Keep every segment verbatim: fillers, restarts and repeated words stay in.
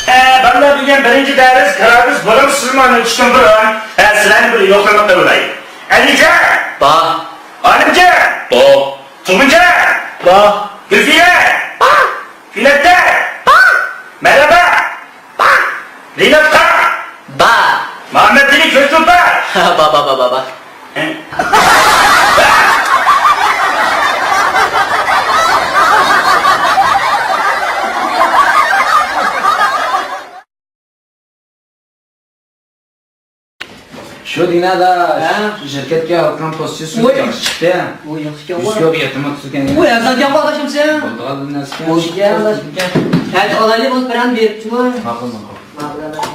ئە، بالىلار، بۈگۈن بىرىنچى دەرس گرادۇس بولۇمسىزمۇ ئۆتۈشتىن بۇرۇن، ئە، سىلەرنى بىر يوقلىما قىلىۋالاي. ئەلىجان! بار. ئالىمجان! بار. تۇغمىجان! بار. گۈلفىيە! بار. گۈلەپتە! بار. مەرھابا! بار. رىناتقا! بار. مۇھەممەتئېلى كۆزنۇر بار! بار، بار، بار، بار، بار. شۇ دىنادا ھە؟ شىركەتكە ئالغان پوزىتسىيىسى ۋوي. ياخشى چىقتى. ۋوي، ياخشى ئىكەن، ۋوي. يۈزگە يەتمىش ئوتتۇز ئىكەن. ۋوي، ئەرزان ئىكەن، ئاداش، ھەمسە. بولدىغان نەرسە ئىكەن. بولدى ئىكەن، ئاداش. ھەدە ئالايلى بولۇپ بىرەن بېرىپچىمۇ؟ ماقۇل، ماقۇل. ماقۇل، ئاداش.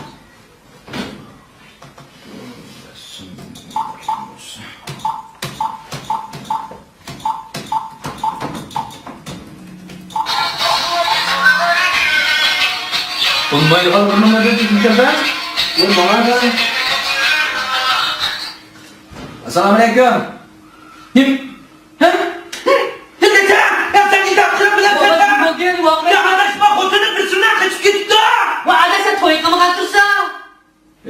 بولمايدىغان بىر نېمە دېدى شۇنچە بەك؟ ئۇ ماڭا دا. ئەسسالامۇئەلەيكۇم. نېمە؟ ھە؟ ھە؟ نېمە دېسەڭ؟ يا سەن ئىجاد قىلىپ بىلەن بولدى، بولدى، ۋاقىت. يا ئاداش، ما خوتۇنۇم بىر سۈرۈپ قېچىپ كېتىپتۇ. ۋە ئاداش، سەن توي قىلمىغان تۇرسا.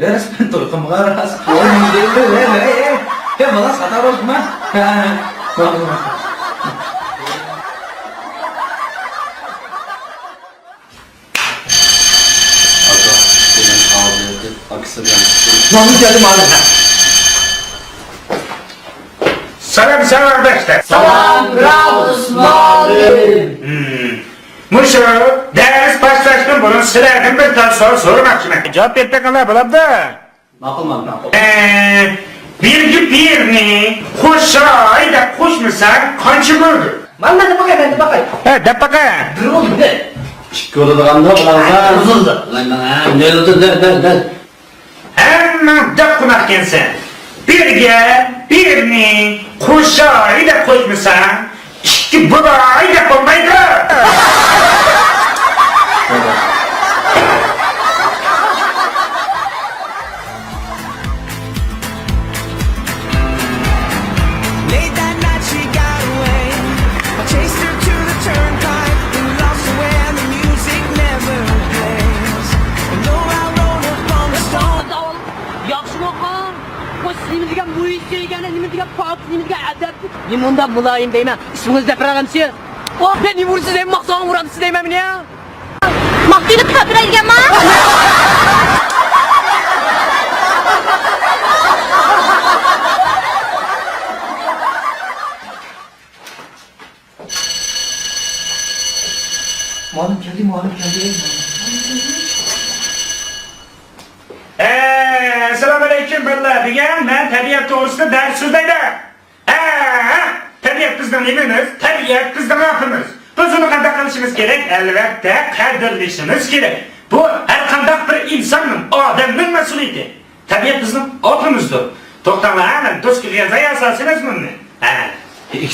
ئەي، راست مەن توي قىلمىغان راست. ۋاي، مەن دېدىم، ھەي، ھەي، ھەي. يا، بالا خاتا بولدۇما؟ ھە، ھە، ھە. مانا كەلدى، مانا. سالام، سالام، ئارداشلار. سالام، گرادۇس مۇئەللىم. ھىم. مۇشۇ دەرس باشلاشتىن بۇرۇن سىلەردىن بىر تال سوئال سورىماقچىمەن. جاۋاب بېرىپ بېقىڭلار، بولامدۇ؟ ماقۇل، ماقۇل، ماقۇل. ئە، بىرگە بىرنى قوشاي دەپ قوشمىساڭ قانچە بولىدۇ؟ مانا مەن دەپ باقاي، مەن دەپ باقاي. ھە، دەپ باقاي. بىر بولدى، بىر. ئىككى بولىدىغاندا بولغاندا. ئۇزۇندۇ. ۋاي مانا، نۆل بولدى، نۆل، نۆل، نۆل. ھەممەڭ دەپ قوناقكەنسەن. بىرگە بىرنى قوشاي دەپ قوشمىساڭ، ئىككى بولاي دەپ بولمايدۇ. Late that night she got away. I chased her to the turnpike and lost her where the music never plays. And though I rode upon the stone. ياخشىمۇ ئاقا؟ ۋاي، سىز نېمە دېگەن مۇھىت سۆيگەن، نېمە دېگەن پاكىت، نېمە دېگەن ئەدەپ. نېمە ئۇنداق مۇلايىم دەيمەن، ئىسمىڭىزنى دەپ بېرەلمىسىز؟ ۋاي، نېمە ئۇرىسىز دەيمەن، ماقساڭ ئۇرامسىز دەيمەن مېنى. ماختىنى قىلىپ بېرەي دېگەنما؟ مۇئەللىم كەلدى، مۇئەللىم كەلدى. ئەسسالامۇئەلەيكۇم بالىلار، بۈگۈن مەن تەبىئەت توغرىسىدا دەرس سۆزلەيمەن. ھە، ھە، تەبىئەت بىزنىڭ نېمىمىز؟ تەبىئەت بىزنىڭ ئاپىمىز. بىز ئۇنى قانداق قىلىشىمىز كېرەك؟ ئەلۋەتتە، قەدىرلىشىمىز كېرەك. بۇ ھەر قانداق بىر ئىنساننىڭ، ئادەمنىڭ مەسئۇلىيىتى. تەبىئەت بىزنىڭ ئاپىمىزدۇر. توختاڭلار، ھە، مەن دوسكىغا يازاي ئاساسىي مەزمۇننى. ھە. ھەي،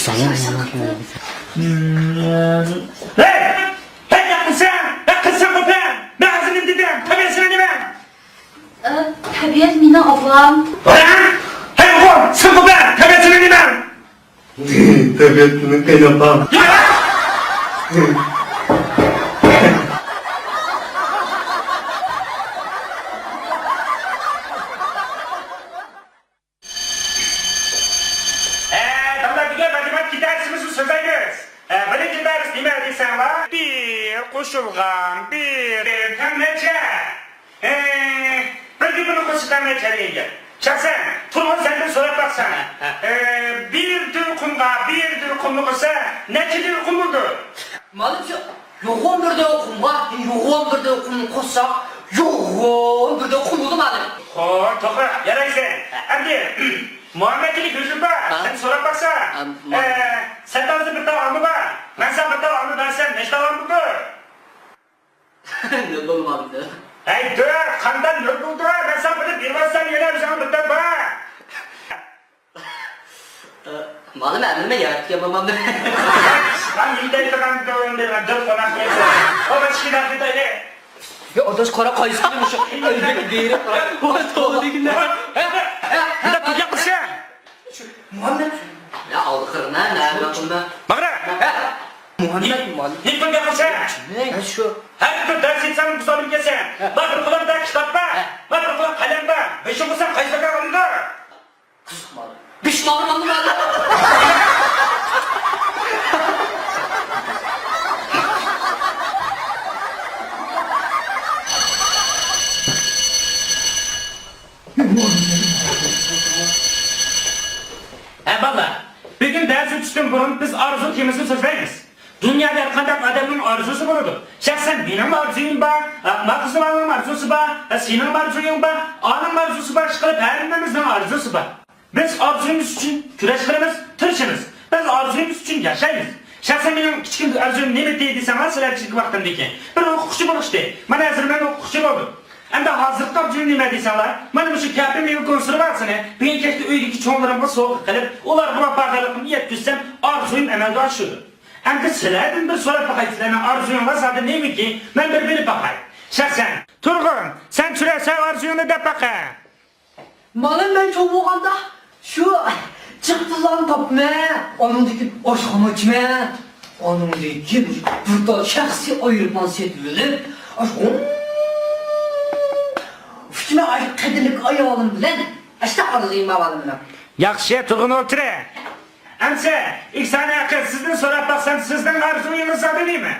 ھەي، ياقمىسا، ھەي، قىلسا، ھەي، قىلسا، قوپە. مەن ھازىر نېمە دېدىم؟ تەبىئەت سېنىڭ نېمە؟ ئە، تەبىئەت مېنىڭ ئاپام. ھە؟ ھەي، ئوغۇل، سەن قوپە، تەبىئەت سېنىڭ نېمە؟ تەبىئەت مېنىڭ قېيىنئاپام. ئە، بالىلار، بۈگۈن ماتېماتىكا دەرسىمىزنى سۆزلەيمىز. ئە، بىرىنچى دەرس نېمە دېسەڭلار؟ بىر قوشۇلغان بىر تەڭ نەچچە؟ ئە، بىر گېپىنى قوشسا تەڭ نەچچە دېگەن گەپ. شەخسەن، تۇرغۇن سەندىن سوراپ باقساڭ. ھە. ئە، بىر دۈر قۇمغا بىر دۈر قۇمنى قوشسا نەچچە دۈر قۇم بولىدۇ؟ مانا شۇ يوغان بىر دۆۋە قۇمغا يوغان بىر دۆۋە قۇمنى قوشساق، يوغان بىر دۆۋە قۇم بولدى مانا. خو، توغرا، يارايسەن. ئەمدى مۇھەممەتئېلى كۆزۈم بار، ھە؟ سەن سوراپ باقسا. ئەم، ئە، سەن ھازىر بىر تال ئالما بار. مەن ساڭا بىر تال ئالما بەرسەم، نەچچە تال ئالما بولىدۇ؟ نۆل بولمامدۇ؟ ھەي، دۆت، قانداق نۆل بولدى؟ مەن ساڭا بىرنى بېرىۋاتسام، يەنە ئۆزۈڭ بىردەم بار. مانا مەن نېمە يەۋەتكەن مامامنى. مەن نېمە دەيدىغان دۆت بېرىمەن، دۆت قوناق يەيدۇ. ئۇ بىر ئىككى دەقىقە دەيلى. يا ئاداش، قارا، قايسى كۈنى مۇشۇ ئۆيدىكى دېرەك. ۋاي، توۋا دېگىنە. ھە؟ ھە؟ نېمە تۇرۇپ گەپلىشە؟ مۇھەممەد. يا ئالدى قىرىنا، نەمە قىلما. ماغرا. ھە؟ مۇھەممەد مۇئەللىم. نېمە تۇرۇپ گەپلىشە؟ ھە، شۇ. ھەر بىر دەرس ئېيتسام، بۇزۇۋالىپ كەلسەڭ. ھە. ما بىر قولۇڭدا كىتاب بار، ھە. ما بىر قولۇڭدا قەلەم بار. بېشىڭ بولسا قايسى زاكا ئالىدۇ؟ بىشماغا ماڭدىم. ھە، بالىلار، بۈگۈن دەرس ئۆتۈشتىن بۇرۇن بىز ئارزۇ تېمىسىنى سۆزلەيمىز. دۇنيادا ھەر قانداق ئادەمنىڭ ئارزۇسى بولىدۇ. شەخسەن مېنىڭمۇ ئارزۇيۇم بار، ئەخمەق قىزلارنىڭ ئارزۇسى بار، سېنىڭمۇ ئارزۇيۇڭ بار، ئانىڭمۇ ئارزۇسى بار، ئىشقىلىپ ھەممىمىزنىڭ ئارزۇسى بار. بىز ئارزۇيىمىز ئۈچۈن كۈرەش قىلىمىز، تىرىشىمىز. بىز ئارزۇيىمىز ئۈچۈن ياشايمىز. شەخسەن مېنىڭ كىچىكىمدىكى ئارزۇيۇم نېمىدى دېسەڭلار، سىلەر كىچىك ۋاقتىمدىكى بىر ھوقۇقچى بولۇشتى. مانا ھازىر مەن ھوقۇقچى بولدۇم. ئەمدى ھازىرقى ئارزۇيۇم نېمە دېسەڭلار، مانا مۇشۇ كەپە مېۋە كونسېرۋاتسىنى بۈگۈن كەچتە ئۆيدىكى چوڭلىرىمغا سوۋغا قىلىپ، ئۇلارغا ۋاپادارلىقىمنى يەتكۈزسەم، ئارزۇيۇم ئەمەلگە ئاشىدۇ. ئەمدى سىلەردىن بىر سوراپ باقاي، سىلەرنىڭ ئارزۇيۇڭلار زادى نېمىكى؟ مەن بىر بىلىپ باقاي. شەخسەن. تۇرغۇن، سەن تۈرەسەن ئارزۇيۇڭنى دەپ باقە. مانا مەن چوڭ بولغاندا شۇ جىق پۇللارنى تاپىمەن، ئانىڭدىكى ئاشخانا ئاچىمەن، ئانىڭدىكى بىر تال شەخسىي ئايروپىلان سېتىۋېلىپ، ئاشۇ ئۇچىمەن، ئاشۇ قەدىرلىك ئايالىم بىلەن. ئاشۇنداق ئارزۇيۇم بار بالىلىرىم. ياخشى، تۇرغۇن ئولتۇرە. ئەمسە، ئىكسانە قىز، سىزدىن سوراپ باقسام، سىزنىڭ ئارزۇيىڭىز زادى نېمە؟